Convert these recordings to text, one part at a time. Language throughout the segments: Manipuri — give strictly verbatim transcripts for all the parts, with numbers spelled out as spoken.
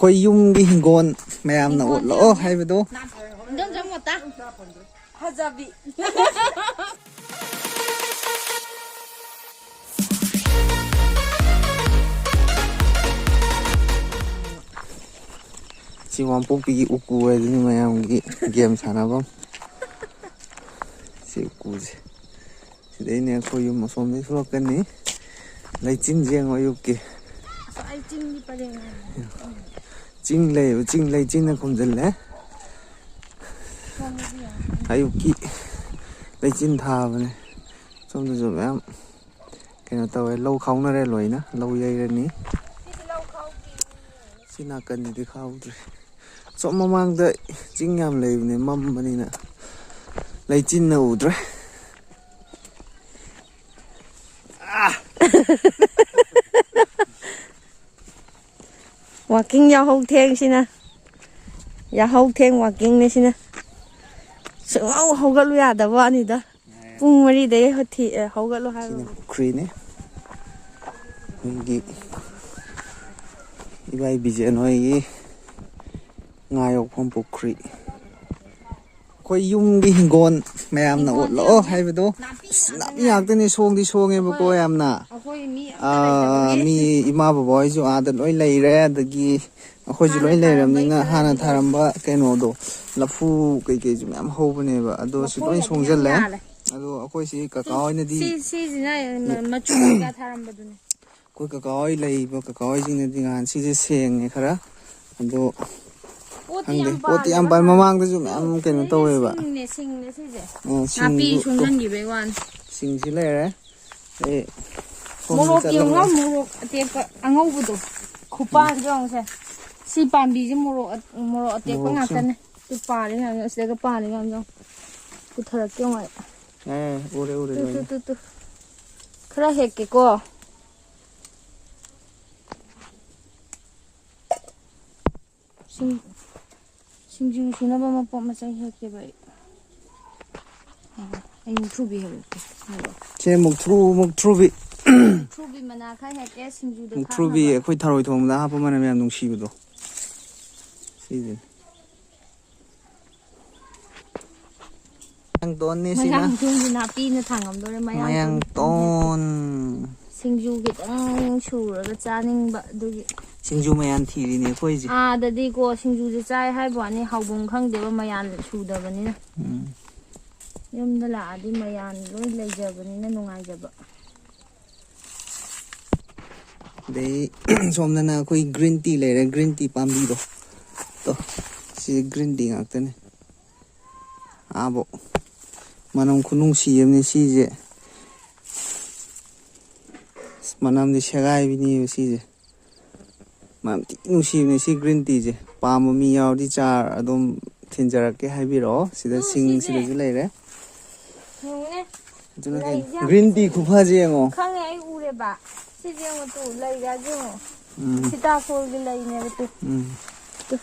ꯑꯩꯈꯣꯏ ꯌꯨꯝꯒꯤ ꯍꯤꯡꯒꯣꯜ ꯃꯌꯥꯝꯅ ꯎꯠꯂꯛꯑꯣ ꯍꯥꯏꯕꯗꯣ꯫ ꯐꯖꯕꯤ꯫ ꯁꯤ ꯋꯥꯡꯄꯣꯛꯄꯤꯒꯤ ꯎꯀꯨ ꯍꯥꯏꯗꯨꯅꯤ, ꯃꯌꯥꯝꯒꯤ ꯒꯦꯝ ꯁꯥꯟꯅꯐꯝ꯫ ꯁꯤ ꯎꯀꯨꯁꯦ꯫ ꯁꯤꯗꯩꯅꯦ ꯑꯩꯈꯣꯏ ꯌꯨꯝ ꯑꯁꯣꯝꯗꯩ ꯊꯣꯛꯂꯛꯀꯅꯤ꯫ ꯂꯩꯆꯤꯟ ꯌꯦꯡꯉꯣ ꯑꯌꯨꯛꯀꯤ꯫ ꯑꯁ, ꯑꯩ ꯆꯤꯡꯒꯤ ꯄꯔꯦꯡ ꯍꯥꯏꯕꯅꯦ꯫ ꯆꯤꯡ ꯂꯩꯌꯦꯕ, ꯆꯤꯡ ꯂꯩꯆꯤꯟꯅ ꯈꯨꯝꯖꯤꯜꯂꯦ꯫ ꯁꯣꯝꯗꯗꯤ ꯌꯦꯡꯉꯣ꯫ ꯑꯌꯨꯛꯀꯤ ꯂꯩꯆꯤꯟ ꯊꯥꯕꯅꯦ꯫ ꯁꯣꯝꯗꯁꯨ ꯃꯌꯥꯝ ꯀꯩꯅꯣ ꯇꯧꯋꯦ, ꯂꯧ ꯈꯥꯎꯅꯔꯦ ꯂꯣꯏꯅ, ꯂꯧ ꯌꯩꯔꯅꯤ꯫ ꯁꯤ ꯅꯥꯀꯟꯗꯗꯤ ꯈꯥꯎꯗ꯭ꯔꯤ꯫ ꯁꯣꯝ ꯃꯃꯥꯡꯗ ꯆꯤꯡ ꯌꯥꯝ ꯂꯩꯕꯅꯦ, ꯃꯝꯕꯅꯤꯅ ꯂꯩꯆꯤꯟꯅ ꯎꯗ꯭ꯔꯦ꯫ ꯋꯥꯀꯤꯡ ꯌꯥꯍꯧ ꯊꯦꯡꯁꯤꯅ, ꯌꯥꯍꯧ ꯊꯦꯡ ꯋꯥꯀꯤꯡꯅꯦ ꯁꯤꯅ꯫ ꯁꯨꯡꯍꯧ ꯍꯧꯒꯠꯂꯨ ꯌꯥꯗꯕ ꯋꯥꯅꯤꯗ꯫ ꯄꯨꯡ ꯃꯔꯤꯗꯩ ꯍꯧꯊꯤ-, ꯑꯦ, ꯍꯧꯒꯠꯂꯣ ꯁꯤꯅ ꯍꯥꯏꯕꯕꯨ꯫ ꯄꯨꯈ꯭ꯔꯤꯅꯤ꯫ ꯑꯩꯈꯣꯏꯒꯤ ꯏꯕꯥꯏ ꯕꯤꯖꯦꯟ ꯍꯣꯏꯒꯤ ꯉꯥ ꯌꯣꯛꯐꯝ ꯄꯨꯈ꯭ꯔꯤ꯫ ꯑꯩꯈꯣꯏ ꯌꯨꯝꯒꯤ ꯍꯤꯡꯒꯣꯜ ꯃꯌꯥꯝꯅ ꯎꯠꯂꯛꯑꯣ ꯍꯥꯏꯕꯗꯣ꯫ ꯑꯁ, ꯅꯥꯄꯤ ꯉꯥꯛꯇꯅꯦ, ꯁꯣꯡꯗꯤ ꯁꯣꯡꯉꯦꯕꯀꯣ ꯌꯥꯝꯅ꯫ ꯑꯩꯈꯣꯏ ꯃꯤ ꯑꯝꯇ ꯑꯥ, ꯂꯩꯇꯕꯒꯤ꯫ ꯃꯤ ꯏꯃꯥ ꯕꯕꯥ ꯍꯣꯏꯁꯨ ꯑꯥꯗ ꯂꯣꯏ ꯂꯩꯔꯦ, ꯑꯗꯒꯤ ꯑꯩꯈꯣꯏꯁꯨ ꯍꯥꯟꯅ ꯂꯣꯏ ꯂꯩꯔꯕꯅꯤꯅ ꯊꯥꯔꯝꯕꯩ ꯍꯥꯟꯅ ꯈꯔ ꯊꯥꯔꯝꯕ ꯀꯩꯅꯣꯗꯣ, ꯂꯐꯨ ꯀꯩꯀꯩꯁꯨ ꯃꯌꯥꯝ ꯍꯧꯕꯅꯦꯕ, ꯑꯗꯣ ꯁꯤ ꯂꯣꯏ ꯂꯐꯣꯏꯒꯗꯤ ꯌꯥꯝ ꯁꯣꯡꯖꯜꯂꯦ꯫ ꯌꯥꯜꯂꯦ꯫ ꯑꯗꯣ ꯑꯩꯈꯣꯏ ꯁꯤ ꯀꯀꯥ ꯁꯤ, ꯍꯣꯏꯅꯗꯤ ꯁꯤ, ꯁꯤꯁꯤꯅ ꯃꯆꯨ ꯀꯩꯀꯥ ꯊꯥꯔꯝꯕꯗꯨꯅꯦ꯫ ꯑꯩꯈꯣꯏ ꯀꯀꯥ ꯍꯣꯏ ꯂꯩꯔꯤꯕ ꯀꯀꯥ ꯍꯣꯏꯁꯤꯡꯅꯗꯤ ꯉꯍꯥꯟ ꯁꯤꯁꯦ ꯁꯦꯡꯉꯦ ꯈꯔ, ꯑꯗꯣ ꯄꯣꯠꯇꯤ ꯈꯪꯗꯦ, ꯌꯥꯝ ꯄꯣꯠꯇꯤ ꯌꯥꯝ ꯄꯥꯜꯂꯦꯕ ꯄꯥꯜ-, ꯍꯥꯟꯅ꯫ ꯃꯃꯥꯡꯗꯁꯨ ꯃꯌꯥꯝ ꯀꯩꯅꯣ ꯁꯤꯁꯦ ꯇꯧꯋꯦꯕ꯫ ꯁꯤꯡꯅꯦ, ꯁꯤꯡꯅꯦ ꯁꯤꯁꯦ꯫ ꯑ, ꯅꯥꯄꯤ ꯁꯤꯡꯁꯨ ꯁꯣꯡꯖꯟꯈꯤꯕꯩ ꯋꯥꯅꯤ꯫ ꯁꯤꯡꯁꯤ ꯂꯩꯔꯦ꯫ ꯑꯩ ꯁꯣꯝꯗ ꯃꯣꯔꯣꯛ ꯆꯠꯂꯝꯃꯦ꯫ ꯌꯦꯡꯉꯣ, ꯃꯣꯔꯣꯛ ꯑꯇꯦꯛꯄ ꯑꯉꯧꯕꯗꯣ꯫ ꯈꯨꯄꯥꯟꯁꯦ ꯌꯦꯡꯉꯨꯁꯦ꯫ ꯁꯤ ꯄꯥꯝꯕꯤꯁꯦ ꯃꯣꯔꯣꯛ ꯑ-, ꯃꯣꯔꯣꯛ ꯑꯇꯦꯛꯄ ꯃꯣꯔꯣꯛꯁꯦ꯫ ꯉꯥꯛꯇꯅꯦ꯫ ꯁꯤ ꯄꯥꯜꯂꯤ ꯃꯌꯥꯝꯁꯦ, ꯑꯁꯤꯗꯒ ꯄꯥꯜꯂꯤ ꯃꯌꯥꯝꯁꯦ ꯌꯦꯡꯉꯨ꯫ ꯄꯨꯊꯔꯛꯀꯦ ꯌꯦꯡꯉꯣ ꯑꯩ꯫ ꯑꯦ, ꯎꯔꯦ, ꯎꯔꯦ, ꯇꯨ, ꯇꯨ, ꯂꯣꯏꯅ꯫ Two, two. ꯈꯔ ꯍꯦꯛꯀꯦꯀꯣ꯫ ꯁꯤꯡ-, ꯁꯤꯡꯖꯨ ꯁꯨꯅꯕ ꯃꯄꯣꯠ ꯃꯆꯩ ꯍꯦꯛꯀꯦꯕ ꯑꯩ꯫ ꯑꯩ ꯃꯨꯛꯊ꯭ꯔꯨꯕꯤ ꯍꯦꯛꯂꯛꯀꯦ꯫ ꯁꯦ ꯃꯨꯛꯊ꯭ꯔꯨ-, ꯃꯨꯛꯊ꯭ꯔꯨꯕꯤ꯫ ꯃꯨꯛꯊ꯭ꯔꯨꯕꯤ ꯃꯅꯥ ꯈꯔ ꯍꯦꯛꯀꯦ, ꯁꯤꯡꯖꯨꯗ ꯃꯨꯛꯊ꯭ꯔꯨꯕꯤ ꯊꯥꯛꯅꯕ꯫ ꯑꯩꯈꯣꯏ ꯊꯔꯣꯏ ꯊꯣꯡꯕꯗ ꯍꯥꯞꯄ ꯃꯅꯝ ꯌꯥꯝ ꯅꯨꯡꯁꯤꯕꯗꯣ꯫ ꯁꯤꯁꯦ꯫ ꯃꯌꯥꯡꯇꯣꯟꯅꯤ ꯁꯤꯅ꯫ ꯃꯌꯥꯡꯇꯣꯟꯁꯤ ꯅꯥꯄꯤꯅ ꯊꯥꯡꯉꯝꯗꯣꯔꯦ, ꯃꯌꯥꯡꯇꯣꯟ꯫ ꯃꯌꯥꯡꯇꯣꯟ꯫ ꯁꯤꯡꯖꯨ ꯈꯤꯇꯪ ꯁꯨꯔꯒ ꯆꯥꯅꯤꯡꯕ ꯑꯗꯨꯒꯤ꯫ ꯁꯤꯡꯖꯨ ꯃꯌꯥꯟ ꯊꯤꯔꯤꯅꯦ ꯑꯩꯈꯣꯏꯁꯦ꯫ ꯑꯥꯗꯗꯤꯀꯣ ꯁꯤꯡꯖꯨꯁꯦ ꯆꯥꯏ ꯍꯥꯏꯕ ꯋꯥꯅꯤ, ꯍꯥꯎꯐꯝ ꯈꯪꯗꯦꯕ ꯃꯌꯥꯟ ꯁꯨꯗꯕꯅꯤꯅ꯫ ꯎꯝ꯫ ꯌꯨꯝꯗ ꯂꯥꯛꯑꯗꯤ ꯃꯌꯥꯟ ꯂꯣꯏ ꯂꯩꯖꯕꯅꯤꯅ ꯅꯨꯡꯉꯥꯏꯖꯕ꯫ ꯑꯗꯩ ꯁꯣꯝꯗꯅ ꯑꯩꯈꯣꯏ green tea ꯂꯩꯔꯦ, green tea ꯄꯥꯝꯕꯤꯗꯣ꯫ ꯇꯣ, ꯁꯤ green tea ꯉꯥꯛꯇꯅꯦ꯫ ꯑꯥꯕꯣ꯫ ꯃꯅꯝ ꯈꯨꯅꯨꯡꯁꯤ ꯑꯃꯅꯤ ꯁꯤꯁꯦ꯫ ꯑꯁ, ꯃꯅꯝꯗꯤ ꯁꯦꯒꯥꯏꯕꯤꯅꯦꯕ ꯁꯤꯁꯦ꯫ ꯃꯅꯝ ꯊꯤ ꯅꯨꯡꯁꯤꯕꯅꯦ ꯁꯤ green teaꯁꯦ꯫ ꯄꯥꯝꯕ ꯃꯤ ꯌꯥꯎꯔꯗꯤ ꯆꯥꯔ ꯑꯗꯨꯝ ꯊꯤꯟꯖꯔꯛꯀꯦ ꯍꯥꯏꯕꯤꯔꯛꯑꯣ꯫ ꯁꯤꯗ ꯎꯝ, ꯁꯤꯡ ꯁꯤꯁꯦ꯫ ꯁꯤꯗꯁꯨ ꯂꯩꯔꯦ꯫ ꯌꯦꯡꯉꯨꯅꯦ꯫ ꯑꯗꯨꯅ ꯂꯩꯁꯦ ꯀꯩꯅꯣ? ꯌꯥꯝ green tea ꯐꯖꯩꯌꯦ꯫ ꯈꯨꯐꯁꯦ ꯌꯦꯡꯉꯣ꯫ ꯈꯪꯉꯦ, ꯑꯩ ꯎꯔꯦꯕ꯫ ꯁꯤꯁꯦ ꯌꯦꯡꯉꯣ ꯇꯨ, ꯂꯩꯁꯦ ꯌꯦꯡꯉꯣ꯫ ꯎꯝ꯫ ꯁꯤꯇꯥꯁꯣꯜꯒꯤ ꯂꯩꯅꯦꯕ ꯇꯨ꯫ ꯎꯝ꯫ ꯇꯨ꯫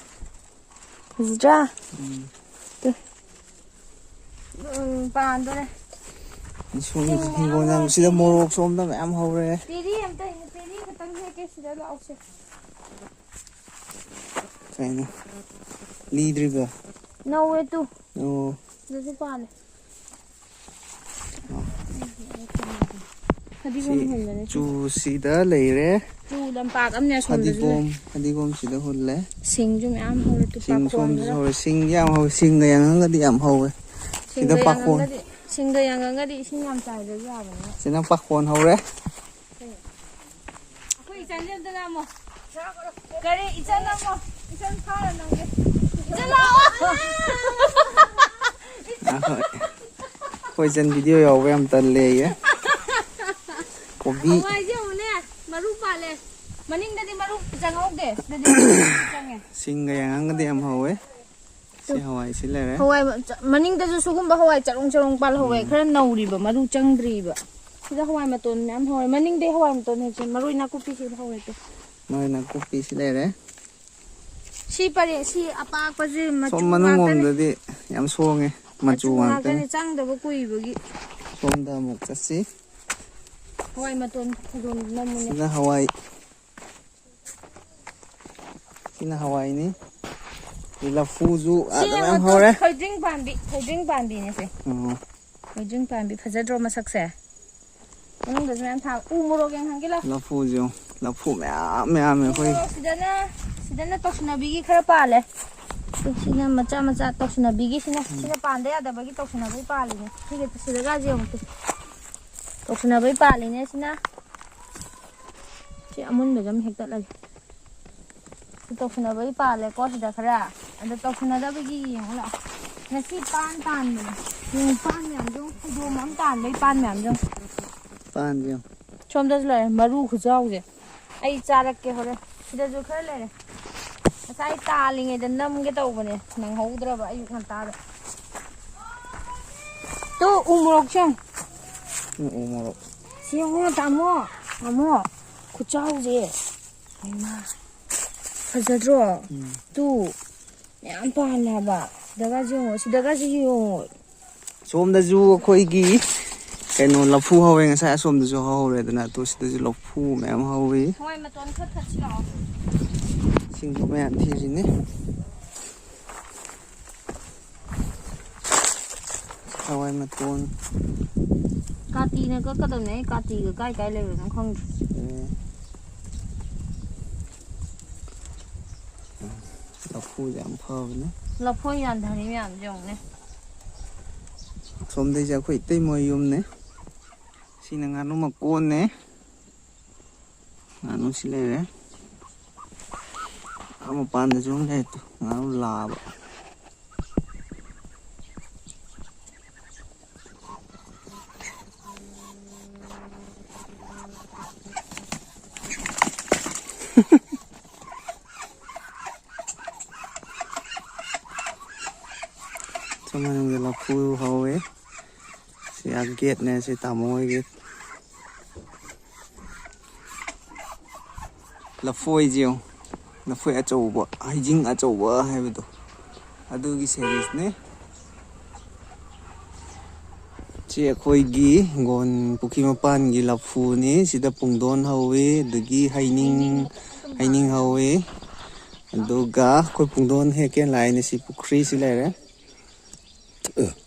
ꯐꯖꯗ꯭ꯔꯥ? ꯎꯝ꯫ ꯇꯨ꯫ ꯎꯝ, ꯄꯥꯟꯗꯣꯔꯦ꯫ ꯁꯣꯝꯒꯤ ꯁꯤꯡ ꯃꯌꯥꯝ ꯍꯤꯡꯒꯣꯜ ꯌꯥꯝ ꯍꯧꯔꯦ, ꯁꯤꯗ ꯄꯦꯔꯤ꯫ ꯃꯣꯔꯣꯛ ꯁꯣꯝꯗ ꯃꯌꯥꯝ ꯍꯧꯔꯦ꯫ ꯄꯦꯔꯤ ꯑꯝꯇ, ꯄꯦꯔꯤ ꯈꯛꯇꯪ ꯍꯦꯛꯀꯦ ꯁꯤꯗ ꯂꯥꯛꯑꯣꯁꯦ꯫ ꯀꯩꯅꯣ? ꯂꯤꯗ꯭ꯔꯤꯕꯣ? ꯅꯧꯋꯦ ꯇꯨ꯫ ꯑꯣ꯫ ꯑꯗꯨꯁꯨ ꯄꯥꯜꯂꯦ꯫ ꯐꯗꯤꯒꯣꯝ ꯁꯤ ꯍꯨꯟꯕꯅꯦ ꯁꯤꯗ꯫ ꯆꯨꯁꯤꯗ ꯂꯩꯔꯦ꯫ ꯆꯨ ꯂꯝꯄꯥꯛ ꯑꯃꯅꯦ ꯑꯁꯣꯝꯗꯁꯨ ꯂꯩ꯫ ꯐꯗꯤꯒꯣꯝ, ꯐꯗꯤꯒꯣꯝ ꯁꯤꯗ ꯍꯨꯜꯂꯦ꯫ ꯁꯤꯡꯁꯨ ꯃꯌꯥꯝ ꯍꯧꯔꯦ ꯇꯨ, ꯁꯤꯡ ꯄꯥꯈꯣꯟ ꯁꯣꯝꯗꯁꯨ ꯈꯔ꯫ ꯍꯧꯔꯦ꯫ ꯁꯤꯡ ꯌꯥꯝ ꯍꯧꯋꯦ꯫ ꯁꯤꯡꯒ ꯌꯥꯡꯉꯒꯗꯤ ꯌꯥꯝ ꯍꯧꯋꯦ꯫ ꯁꯤꯗ ꯁꯤꯡꯒ ꯄꯥꯈꯣꯟ꯫ ꯌꯥꯡꯉꯒꯗꯤ, ꯁꯤꯡꯒ ꯌꯥꯡꯉꯒꯗꯤ ꯏꯁꯤꯡ ꯌꯥꯝ ꯆꯥꯏꯗ꯭ꯔꯁꯨ ꯌꯥꯕꯅꯤꯅ꯫ ꯁꯤꯅ ꯄꯥꯈꯣꯟ ꯍꯧꯔꯦ꯫ ꯑꯩꯈꯣꯏ ꯏꯆꯟꯁꯦ ꯑꯝꯇ ꯅꯝꯃꯣ꯫ ꯀꯔꯤ ꯏꯆꯟ ꯅꯝꯃꯣ? ꯏꯆꯟ ꯐꯥꯔ ꯅꯝꯒꯦ꯫ ꯏꯆꯟ ꯂꯥꯛꯑꯣ꯫ ꯑꯩꯈꯣꯏ, ꯑꯩꯈꯣꯏ ꯏꯆꯟ video ꯌꯥꯎꯕ ꯌꯥꯝ ꯇꯜꯂꯦꯌꯦ꯫ ꯀꯣꯕꯤ꯫ ꯍꯋꯥꯏꯁꯦ ꯌꯦꯡꯉꯨꯅꯦ, ꯃꯔꯨ ꯄꯥꯜꯂꯦ꯫ ꯃꯅꯤꯡꯗꯗꯤ ꯃꯔꯨ ꯆꯪꯍꯧꯗꯦ꯫ ꯁꯤꯗꯗꯤ ꯃꯔꯨ ꯆꯪꯉꯦ꯫ ꯁꯤꯡꯒ ꯌꯥꯡꯉꯪꯒꯗꯤ ꯌꯥꯝ ꯍꯧꯋꯦ꯫ ꯁꯤ ꯍꯋꯥꯏꯁꯤ ꯂꯩꯔꯦ꯫ ꯍꯋꯥꯏ ꯃ-, ꯆ-, ꯃꯅꯤꯡꯗꯁꯨ ꯁꯤꯒꯨꯝꯕ ꯍꯋꯥꯏ ꯆꯔꯣꯡ ꯆꯔꯣꯡ ꯄꯥꯜꯍꯧꯋꯦ꯫ ꯎꯝ꯫ ꯈꯔ ꯅꯧꯔꯤꯕ, ꯃꯔꯨ ꯆꯪꯗ꯭ꯔꯤꯕ꯫ ꯁꯤꯗ ꯍꯋꯥꯏ ꯃꯇꯣꯟ ꯃꯌꯥꯝ ꯍꯧꯔꯦ꯫ ꯃꯅꯤꯡꯗꯩ ꯍꯋꯥꯏ ꯃꯇꯣꯟ ꯍꯦꯛꯁꯦ꯫ ꯃꯔꯣꯏ ꯅꯥꯀꯨꯞꯄꯤꯁꯤ ꯍꯧꯔꯦ ꯇꯨ꯫ ꯃꯔꯣꯏ ꯅꯥꯀꯨꯞꯄꯤꯁꯤ ꯂꯩꯔꯦ꯫ ꯁꯤ ꯄꯔꯦꯡ, ꯁꯤ ꯑꯄꯥꯛꯄꯁꯤ ꯃꯆꯨ ꯁꯣꯝ ꯃꯅꯨꯡ ꯉꯥꯛꯇꯅꯦ꯫ ꯂꯣꯝꯗꯗꯤ ꯌꯥꯝ ꯁꯣꯡꯉꯦ, ꯃꯆꯨ ꯃꯆꯨ ꯉꯥꯛꯇꯅꯦ꯫ ꯉꯥꯛꯇꯅꯦ, ꯆꯪꯗꯕ ꯀꯨꯏꯕꯒꯤ꯫ ꯁꯣꯝꯗ ꯑꯃꯨꯛ ꯆꯠꯁꯤ꯫ ꯍꯋꯥꯏ ꯃꯇꯣꯟ ꯐꯩꯗꯣꯝ ꯅꯝꯃꯨꯅꯦ꯫ ꯁꯤꯅ ꯍꯋꯥꯏ꯫ ꯁꯤꯅ ꯍꯋꯥꯏꯅꯤ꯫ ꯂꯐꯨꯁꯨ ꯁꯤ ꯑꯗꯨ ꯌꯦꯡꯉꯣ, ꯃꯌꯥꯝ ꯇꯨ, ꯍꯧꯔꯦ꯫ ꯊꯣꯏꯗ꯭ꯔꯤꯡ ꯄꯥꯝꯕꯤ, ꯊꯣꯏꯗ꯭ꯔꯤꯡ ꯄꯥꯝꯕꯤꯅꯦ ꯁꯦ꯫ ꯑꯣ꯫ ꯊꯣꯏꯗ꯭ꯔꯤꯡ ꯄꯥꯝꯕꯤ ꯐꯖꯗ꯭ꯔꯣ ꯃꯁꯛꯁꯦ? ꯃꯅꯨꯡꯗꯁꯨ ꯃꯌꯥꯝ ꯊꯥ-, ꯎ ꯃꯣꯔꯣꯛ ꯌꯦꯡꯍꯟꯒꯦ ꯂꯥꯎ꯫ ꯂꯐꯨꯁꯦ ꯌꯦꯡꯉꯣ꯫ ꯂꯐꯨ ꯃꯌꯥꯝ ꯃꯌꯥꯝ ꯎ ꯑꯩꯈꯣꯏ꯫ ꯃꯣꯔꯣꯛ ꯁꯤꯗꯅ, ꯁꯤꯗꯅ ꯇꯧꯁꯤꯟꯅꯕꯤꯒꯤ ꯈꯔ ꯄꯥꯜꯂꯦ꯫ ꯁꯤꯅ ꯃꯆꯥ ꯃꯆꯥ ꯇꯧꯁꯤꯟꯅꯕꯤꯒꯤ ꯁꯤꯅ, ꯎꯝ꯫ ꯁꯤꯅ ꯄꯥꯟꯗ ꯌꯥꯗꯕꯒꯤ ꯇꯧꯁꯤꯟꯅꯕꯒꯤ ꯄꯥꯜꯂꯤꯅꯦ꯫ ꯁꯤꯒ, ꯁꯤꯗꯒꯁꯦ ꯌꯦꯡꯉꯨ꯫ ꯇꯧꯁꯤꯟꯅꯕꯒꯤ ꯄꯥꯜꯂꯤꯅꯦ ꯁꯤꯅ꯫ ꯁꯤ ꯑꯃꯨꯟꯕꯁꯦ ꯑꯃ ꯍꯦꯛꯇꯠꯂꯒꯦ꯫ ꯁꯤ ꯇꯧꯁꯤꯟꯅꯕꯒꯤ ꯄꯥꯜꯂꯦꯀꯣ ꯁꯤꯗ ꯈꯔ꯫ ꯑꯗꯣ ꯇꯧꯁꯤꯟꯅꯗꯕꯒꯤ ꯌꯦꯡꯉꯨ ꯂꯥꯛꯑꯣ꯫ ꯉꯁꯤ ꯄꯥꯟ ꯇꯥꯟꯕꯅꯦ꯫ ꯌꯦꯡꯉꯨ ꯄꯥꯟ ꯃꯌꯥꯝꯁꯦ ꯌꯦꯡꯉꯨ꯫ ꯐꯩꯗꯣꯝ ꯑꯃ ꯇꯥꯟꯕꯩ ꯄꯥꯟ ꯃꯌꯥꯝꯁꯦ ꯌꯦꯡꯉꯨ꯫ ꯄꯥꯟꯁꯦ ꯌꯦꯡꯉꯨ꯫ ꯁꯣꯝꯗꯁꯨ ꯂꯩꯔꯦ ꯃꯔꯨ ꯈꯨꯆꯥꯎꯁꯦ꯫ ꯑꯩ ꯆꯥꯔꯛꯀꯦ ꯍꯣꯔꯦꯟ꯫ ꯁꯤꯗꯁꯨ ꯈꯔ ꯂꯩꯔꯦ꯫ ꯉꯁꯥꯏ ꯇꯥꯜꯂꯤꯉꯩꯗ ꯅꯝꯒꯦ ꯇꯧꯕꯅꯦ꯫ ꯅꯪꯍꯧꯗ꯭ꯔꯕ ꯑꯌꯨꯛ ꯉꯟꯇꯥꯗ꯫ ꯇꯨ ꯎ ꯃꯣꯔꯣꯛꯁꯦ ꯌꯦꯡꯉꯨ꯫ ꯎ ꯃꯣꯔꯣꯛ꯫ ꯁꯤ ꯌꯦꯡꯉꯣ ꯇꯥꯃꯣ꯫ ꯇꯥꯃꯣ꯫ ꯈꯨꯆꯥꯎꯁꯦ꯫ ꯍꯩꯃꯥ꯫ ꯐꯖꯗ꯭ꯔꯣ? ꯎꯝ꯫ ꯇꯨ꯫ ꯃꯌꯥꯝ ꯄꯥꯜꯂꯦ ꯍꯥꯏꯕ꯫ ꯁꯤꯗꯒꯁꯦ ꯌꯦꯡꯉꯣ꯫ ꯁꯤꯗꯒꯁꯦ ꯌꯦꯡꯉꯣ꯫ ꯁꯣꯝꯗꯁꯨ ꯑꯩꯈꯣꯏꯒꯤ ꯀꯩꯅꯣ ꯂꯐꯨ ꯍꯧꯋꯦ꯫ ꯉꯁꯥꯏ ꯑꯁꯣꯝꯗꯁꯨ ꯍꯧꯍꯧꯔꯦꯗꯅ꯫ ꯑꯗꯣ ꯁꯤꯗꯁꯨ ꯂꯐꯨ ꯃꯌꯥꯝ ꯍꯧꯋꯤ꯫ ꯍꯋꯥꯏ ꯃꯇꯣꯟ ꯈꯔ ꯊꯠꯁꯤ ꯂꯥꯛꯑꯣ꯫ ꯁꯤꯡꯖꯨ ꯃꯌꯥꯝ ꯊꯤꯔꯤꯅꯦ꯫ ꯍꯋꯥꯏ ꯃꯇꯣꯟ꯫ ꯀꯥꯇꯤꯅ ꯀꯛꯀꯗꯕꯅꯦ꯫ ꯑꯩ ꯀꯥꯇꯤꯒ ꯀꯥꯏ ꯀꯥꯏ ꯂꯩꯕꯅꯣ ꯈꯪꯗ꯭ꯔꯦ꯫ ꯑꯦ꯫ ꯂꯐꯨꯁꯦ ꯌꯥꯝ ꯐꯕꯅꯦ꯫ ꯂꯐꯣꯏ ꯌꯥꯟꯊꯔꯤ ꯃꯌꯥꯝꯁꯦ ꯌꯦꯡꯉꯨꯅꯦ꯫ ꯁꯣꯝꯗꯩꯁꯦ ꯑꯩꯈꯣꯏ ꯏꯇꯩꯃ ꯌꯨꯝꯅꯦ꯫ ꯁꯤꯅ ꯉꯥꯅꯨ ꯃꯀꯣꯟꯅꯦ꯫ ꯉꯥꯅꯨ ꯁꯤ ꯂꯩꯔꯦ꯫ ꯑꯥ ꯃꯄꯥꯟꯗꯁꯨ ꯑꯃ ꯂꯩꯔꯦ ꯇꯨ, ꯉꯥꯅꯨ ꯂꯥꯕ꯫ ꯁꯣꯝ ꯃꯅꯨꯡꯗ ꯂꯐꯨ ꯍꯧꯋꯦ꯫ ꯁꯤ ꯑꯥ ꯒꯦꯠꯅꯦ, ꯁꯤ ꯇꯥꯃꯣ ꯍꯣꯏꯒꯤ꯫ ꯂꯐꯣꯏꯁꯦ ꯌꯦꯡꯉꯨ꯫ ꯂꯐꯣꯏ ꯑꯆꯧꯕ, ꯍꯩꯖꯤꯡ ꯑꯆꯧꯕ ꯍꯥꯏꯕꯗꯣ, ꯑꯗꯨꯒꯤ ꯁꯦꯔꯤꯁꯅꯦ꯫ ꯁꯤ ꯑꯩꯈꯣꯏꯒꯤ ꯍꯤꯡꯒꯣꯜ ꯄꯨꯈ꯭ꯔꯤ ꯃꯄꯥꯟꯒꯤ ꯂꯐꯨꯅꯤ꯫ ꯁꯤꯗ ꯄꯨꯡꯗꯣꯟ ꯍꯧꯋꯤ, ꯑꯗꯒꯤ ꯍꯩꯅꯤꯡ, ꯍꯩꯅꯤꯡ ꯍꯧꯋꯤ꯫ ꯑꯗꯨꯒ ꯑꯩꯈꯣꯏ ꯄꯨꯡꯗꯣꯟ ꯍꯦꯛꯀꯦ ꯂꯥꯛꯏꯅꯦ꯫ ꯁꯤ ꯄꯨꯈ꯭ꯔꯤꯁꯤ ꯂꯩꯔꯦ꯫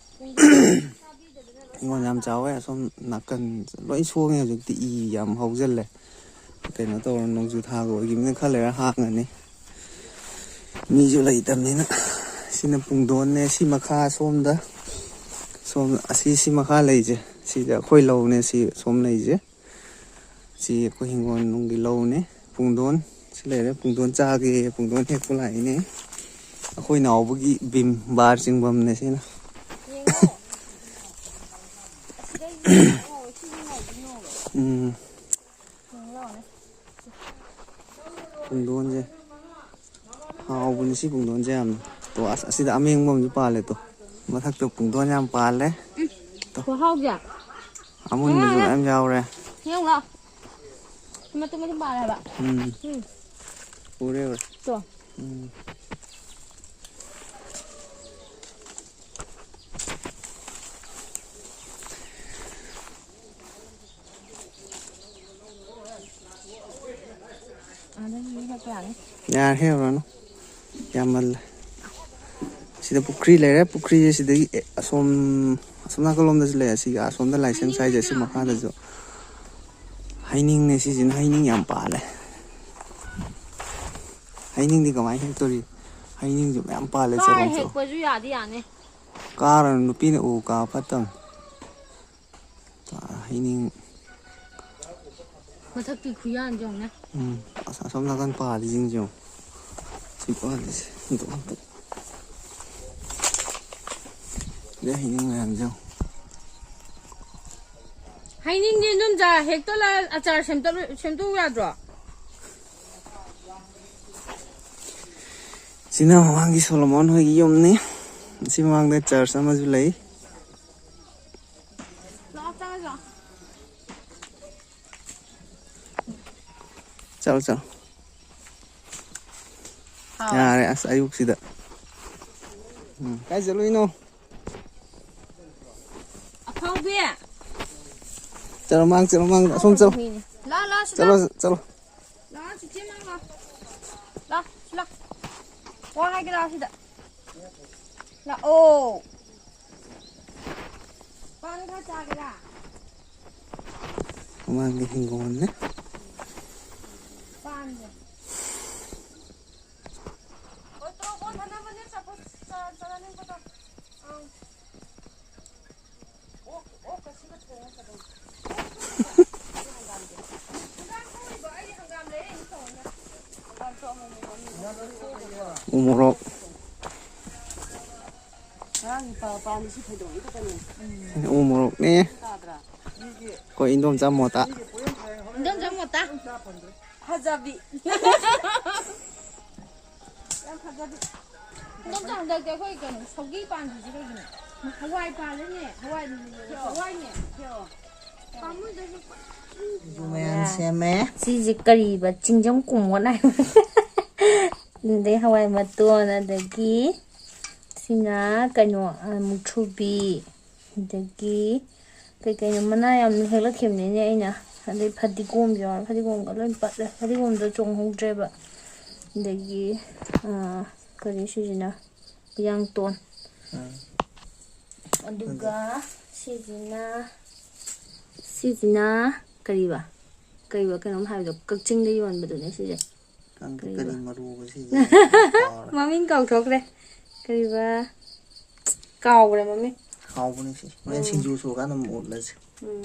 ꯍꯤꯡꯒꯣꯜ ꯌꯥꯝ ꯆꯥꯎꯋꯦ꯫ ꯑꯁꯣꯝ ꯅꯥꯀꯟ ꯂꯣꯏ ꯁꯣꯡꯉꯦ ꯍꯧꯖꯤꯛꯇꯤ꯫ ꯏ ꯌꯥꯝ ꯍꯧꯖꯤꯜꯂꯦ꯫ ꯀꯩꯅꯣ ꯇꯧꯔ, ꯅꯣꯡꯖꯨ ꯊꯥꯒ ꯑꯣꯏꯈꯤꯕꯅꯤꯅ ꯈꯔ ꯂꯩꯔ ꯍꯥꯡꯉꯅꯤ꯫ ꯃꯤꯁꯨ ꯂꯩꯇꯕꯅꯤꯅ꯫ ꯁꯤꯅ ꯄꯨꯡꯗꯣꯟꯅꯦ꯫ ꯁꯤ ꯃꯈꯥ ꯁꯣꯝꯗ, ꯁꯣꯝ ꯑꯁꯤ, ꯁꯤ ꯃꯈꯥ ꯂꯩꯁꯦ, ꯁꯤꯗ ꯑꯩꯈꯣꯏ ꯂꯧꯅꯦ꯫ ꯁꯤ ꯁꯣꯝ ꯂꯩꯁꯦ, ꯁꯤ ꯑꯩꯈꯣꯏ ꯍꯤꯡꯒꯣꯜ ꯅꯨꯡꯒꯤ ꯂꯧꯅꯦ꯫ ꯄꯨꯡꯗꯣꯟ ꯁꯤ ꯂꯩꯔꯦ꯫ ꯄꯨꯡꯗꯣꯟ ꯆꯥꯒꯦ ꯄꯨꯡꯗꯣꯟ ꯍꯦꯛꯄ ꯂꯥꯛꯏꯅꯦ꯫ ꯑꯩꯈꯣꯏ ꯅꯥꯎꯕꯒꯤ ꯚꯤꯝ ꯕꯥꯔ ꯆꯤꯡꯐꯝꯅꯦ ꯁꯤꯅ꯫ ꯎꯝ꯫ ꯄꯨꯡꯗꯣꯟꯁꯦ ꯍꯥꯎꯕꯅꯤ, ꯁꯤ ꯄꯨꯡꯗꯣꯟꯁꯦ ꯌꯥꯝꯅ꯫ ꯇꯣ, ꯑꯁ, ꯑꯁꯤꯗ ꯑꯃꯦꯡꯕ ꯑꯃꯁꯨ ꯄꯥꯜꯂꯦ꯫ ꯇꯣ, ꯃꯊꯛꯇ ꯄꯨꯡꯗꯣꯟ ꯌꯥꯝ ꯄꯥꯜꯂꯦ꯫ ꯈꯨꯍꯥꯎꯁꯦ꯫ ꯑꯃꯨꯟꯕꯁꯨ ꯃꯌꯥꯝ ꯌꯥꯎꯔꯦ꯫ ꯌꯦꯡꯉꯨ ꯂꯥꯎ꯫ ꯃꯇꯨꯝ ꯃꯇꯨꯝ ꯄꯥꯜꯂꯦ ꯍꯥꯏꯕ꯫ ꯎꯝ꯫ ꯎꯝ꯫ ꯎꯔꯦ, ꯎꯔꯦ꯫ ꯇꯣ꯫ ꯎꯝ꯫ ꯑꯗꯒꯤ ꯍꯦꯛꯄ ꯌꯥꯅꯤ꯫ ꯌꯥꯔꯦ, ꯍꯦꯛꯎꯔꯅꯨ꯫ ꯌꯥꯝꯃꯜꯂꯦ꯫ ꯁꯤꯗ ꯄꯨꯈ꯭ꯔꯤ ꯂꯩꯔꯦ꯫ ꯄꯨꯈ꯭ꯔꯤꯁꯦ ꯁꯤꯗꯒꯤ, ꯑꯦ, ꯑꯁꯣꯝ, ꯑꯁꯣꯝ ꯅꯥꯀꯜꯂꯣꯝꯗꯁꯨ ꯂꯩ꯫ ꯑꯁꯤꯒ ꯑꯁꯣꯝꯗ ꯂꯥꯏꯁꯪ ꯁ꯭ꯋꯥꯏꯁꯦ, ꯑꯁꯤ ꯃꯈꯥꯗꯁꯨ꯫ ꯍꯩꯅꯤꯡꯅꯦ ꯁꯤꯁꯤꯅ꯫ ꯍꯩꯅꯤꯡ ꯌꯥꯝ ꯄꯥꯜꯂꯦ꯫ ꯍꯩꯅꯤꯡꯗꯤ ꯀꯃꯥꯏꯅ ꯍꯦꯛꯇꯣꯔꯤ? ꯍꯩꯅꯤꯡꯁꯨ ꯃꯌꯥꯝ ꯄꯥꯜꯂꯦ꯫ ꯀꯥꯔ ꯆꯔꯣꯡ ꯆꯔꯣꯡ꯫ ꯍꯦꯛꯄꯁꯨ ꯌꯥꯗꯤ ꯌꯥꯅꯤ꯫ ꯀꯥꯔꯅ ꯅꯨꯄꯤꯅ ꯎ ꯀꯥ ꯐꯠꯇꯕꯅꯤ꯫ ꯍꯩꯅꯤꯡ꯫ ꯃꯊꯛꯀꯤ ꯈꯨꯌꯥꯟꯁꯦ ꯌꯦꯡꯉꯨꯅꯦ꯫ ꯎꯝ꯫ ꯑꯁ, ꯑꯁꯣꯝ ꯅꯥꯀꯟ ꯄꯥꯜꯂꯤꯁꯤꯡꯁꯦ ꯌꯦꯡꯉꯨ꯫ ꯁꯤ ꯄꯥꯜꯂꯤꯁꯦ꯫ ꯍꯟꯗꯣꯛ, ꯍꯟꯗꯣꯛ꯫ ꯁꯤꯗ ꯍꯩꯅꯤꯡ ꯃꯌꯥꯝꯁꯦ ꯌꯦꯡꯉꯨ꯫ ꯍꯩꯅꯤꯡꯗꯤ ꯏꯗꯣꯝꯆꯥ ꯍꯦꯛꯇꯣꯛꯂ ꯑꯆꯥꯔ ꯁꯦꯝꯗꯣꯛ-, ꯁꯦꯝꯗꯣꯛꯎ ꯌꯥꯗ꯭ꯔꯣ? ꯁꯤꯅ ꯃꯃꯥꯡꯒꯤ ꯁꯣꯂꯣꯃꯣꯟ ꯍꯣꯏꯒꯤ ꯌꯨꯝꯅꯤ꯫ ꯁꯤ ꯃꯃꯥꯡꯗ ꯆꯔꯆ ꯑꯃꯁꯨ ꯂꯩ꯫ ꯂꯥꯛꯑꯣ, ꯆꯪꯉꯁꯤ ꯂꯥꯛꯑꯣ꯫ ꯆꯠꯂꯣ, ꯆꯠꯂꯣ꯫ ꯍꯥꯎ꯫ ꯌꯥꯔꯦ, ꯑꯁ, ꯑꯌꯨꯛꯁꯤꯗ꯫ ꯎꯝ, ꯀꯥꯏ ꯆꯠꯂꯨꯏꯅꯣ? ꯑꯐꯥꯎꯕꯤ꯫ ꯆꯠꯂꯣ, ꯃꯥꯡ ꯆꯠꯂꯣ, ꯃꯥꯡ ꯑꯁꯣꯝ ꯆꯠꯂꯣ꯫ ꯍꯨꯏꯅꯤ꯫ ꯂꯥ, ꯂꯥ, ꯁꯤꯗ꯫ ꯆꯠꯂꯣ, ꯆꯠꯂꯣ꯫ ꯂꯥ, ꯆꯤꯆꯦ, ꯃꯥꯡ ꯂꯥ꯫ ꯂꯥ꯫ ꯂꯥꯛ꯫ ꯋꯥ ꯍꯥꯏꯒꯦ ꯂꯥꯛꯑꯣ ꯁꯤꯗ꯫ ꯂꯥꯛꯑꯣ꯫ ꯄꯥꯟ ꯈꯔ ꯆꯥꯒꯦꯔꯥ? ꯃꯃꯥꯡꯒꯤ ꯍꯤꯡꯒꯣꯜꯅꯦ꯫ ꯄꯥꯟꯁꯦ꯫ ꯍꯣꯏ, ꯇꯣꯛꯑꯣ, ꯀꯣꯟ ꯊꯅꯕꯅꯦ, ꯆꯥꯄꯣꯠ ꯆꯥ-, ꯆꯥꯅꯅꯤꯡꯕꯗꯣ꯫ ꯑꯪ꯫ ꯎ ꯃꯣꯔꯣꯛ꯫ ꯎ ꯃꯣꯔꯣꯛꯅꯦ꯫ ꯑꯩꯈꯣꯏ ꯏꯟꯗꯣꯝꯆꯥ ꯃꯣꯇꯥ꯫ ꯏꯟꯗꯣꯝꯆꯥ ꯃꯣꯇꯥ꯫ ꯐꯖꯕꯤ꯫ ꯌꯥꯝ ꯐꯖꯕꯤ꯫ ꯏꯟꯗꯣꯝꯆꯥ, ꯍꯟꯗꯛꯇꯤ ꯑꯩꯈꯣꯏ ꯀꯩꯅꯣ, ꯁꯧꯒꯤ ꯄꯥꯟꯗ꯭ꯔꯤꯁꯦ ꯀꯩꯒꯤꯅꯣ? ꯍꯋꯥꯏ ꯄꯥꯜꯂꯦꯅꯦ, ꯍꯋꯥꯏ, ꯍꯋꯥꯏꯅꯦ꯫ ꯄꯥꯝꯃꯨꯗ꯭ꯔꯁꯨ꯫ ꯁꯤꯡꯖꯨ ꯃꯌꯥꯝ ꯁꯦꯝꯃꯦ꯫ ꯁꯤꯁꯦ ꯀꯔꯤꯕ? ꯆꯤꯡꯖꯝ ꯀꯨꯝꯃꯣꯟ ꯍꯥꯏꯕ꯫ ꯑꯗꯩ ꯍꯋꯥꯏ ꯃꯇꯣꯟ, ꯑꯗꯒꯤ ꯁꯤꯅ ꯀꯩꯅꯣ, ꯑ, ꯃꯨꯛꯊ꯭ꯔꯨꯕꯤ, ꯑꯗꯒꯤ ꯀꯩ ꯀꯩꯅꯣ ꯃꯅꯥ ꯌꯥꯝ ꯍꯦꯛꯂꯛꯈꯤꯕꯅꯤꯅꯦ ꯑꯩꯅ꯫ ꯑꯗꯩ ꯐꯗꯤꯒꯣꯝꯁꯨ ꯌꯥꯎꯔꯦ, ꯐꯗꯤꯒꯣꯝꯒ ꯂꯣꯏ ꯄꯠꯂꯦ, ꯐꯗꯤꯒꯣꯝꯗꯣ ꯆꯣꯡꯍꯧꯗ꯭ꯔꯦꯕ꯫ ꯑꯗꯒꯤ, ꯑ, ꯀꯔꯤ ꯁꯤꯁꯤꯅ? ꯎꯌꯥꯡꯇꯣꯟ꯫ ꯎꯝ꯫ ꯑꯗꯨꯒ ꯁꯤꯁꯤꯅ, ꯁꯤꯁꯤꯅ ꯀꯔꯤꯕ? ꯀꯔꯤꯕ ꯀꯩꯅꯣꯝ ꯍꯥꯏꯕꯗꯣ, ꯀꯛꯆꯤꯡꯗ ꯌꯣꯟꯕꯗꯨꯅꯦ ꯁꯤꯁꯦ꯫ ꯈꯪꯗꯦ, ꯀꯔꯤꯕ? ꯀꯔꯤ ꯃꯔꯨꯕ ꯁꯤꯁꯦ? ꯀꯥꯎꯔꯦ꯫ ꯃꯃꯤꯡ ꯀꯥꯎꯊꯣꯛꯈ꯭ꯔꯦ꯫ ꯀꯔꯤꯕ? ꯀꯥꯎꯈ꯭ꯔꯦ ꯃꯃꯤꯡ꯫ ꯍꯥꯎꯕꯅꯦ ꯁꯤ꯫ ꯍꯣꯔꯦꯟ ꯎꯝ꯫ ꯁꯤꯡꯖꯨ ꯁꯨꯔꯀꯥꯟꯗ ꯑꯃꯨꯛ ꯎꯠꯂꯁꯤ꯫ ꯎꯝ꯫